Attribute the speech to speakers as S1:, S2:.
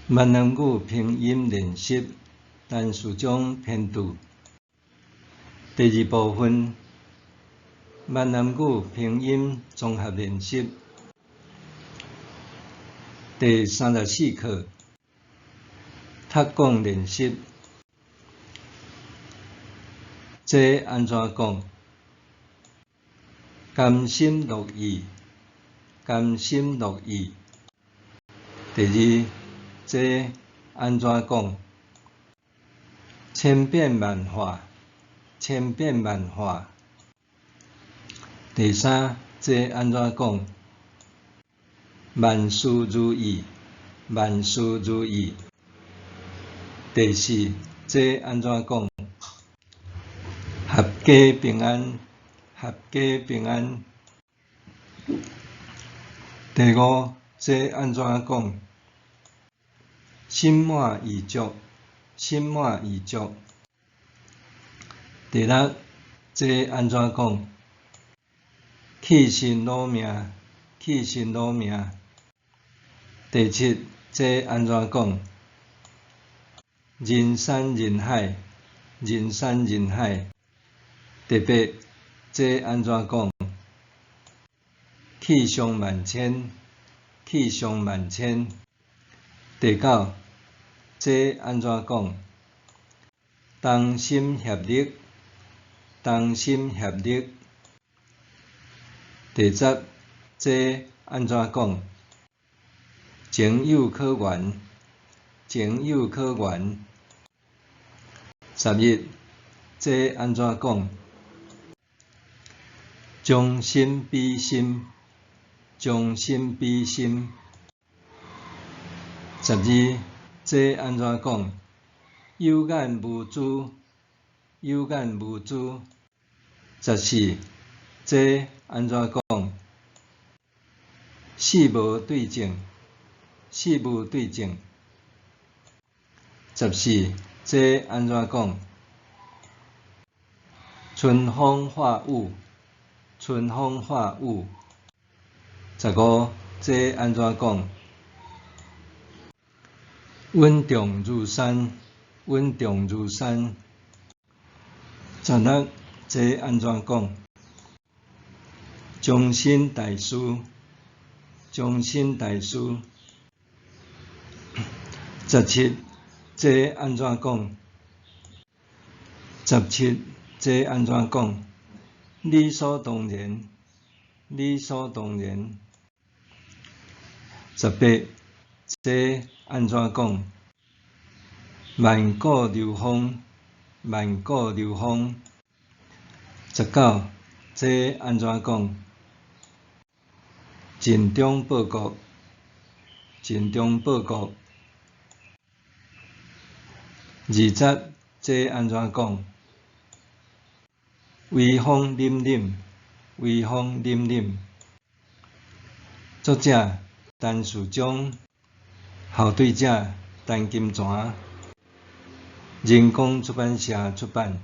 S1: 閩南語拼音練習，陳士章編著。第二部分，閩南語拼音綜合練習，第三十四課，讀講練習。這按怎講？甘心樂意，甘心樂意。第二，這按怎講？千變萬化，千變萬化。第三，這按怎講？萬事如意，萬事如意。第四，這按怎講？闔家平安，闔家平安。第五，這按怎講？心滿意足，心滿意足。第六，這按怎講？去身攞命，去身攞命。第七，這按怎講？人山人海，人山人海。第八，這按怎講？氣象萬千，氣象萬千。第九，這按怎講？同心協力，同心協力。第十，這按怎講？情有可原，情有可原。十一，這按怎講？將心比心，將心比心。十二，這按怎講？有眼無珠，有眼無珠。十四，這按怎講？四無對證，四無對證。十四，這按怎講？春風化雨，春風化雨。十五，這按怎講？穩重如山，穩重如山。十六，這按怎講？終身大事，終身大事。十七，這按怎講？十七，這按怎講？理所當然，理所當然。十八，這按怎講？萬古流芳，萬古流芳。十九，這按怎講？盡忠報國，盡忠報國。二十，這按怎講？威風凜凜，威風凜凜。作者：陳士章，校對者：陳金泉。人工出版社出版。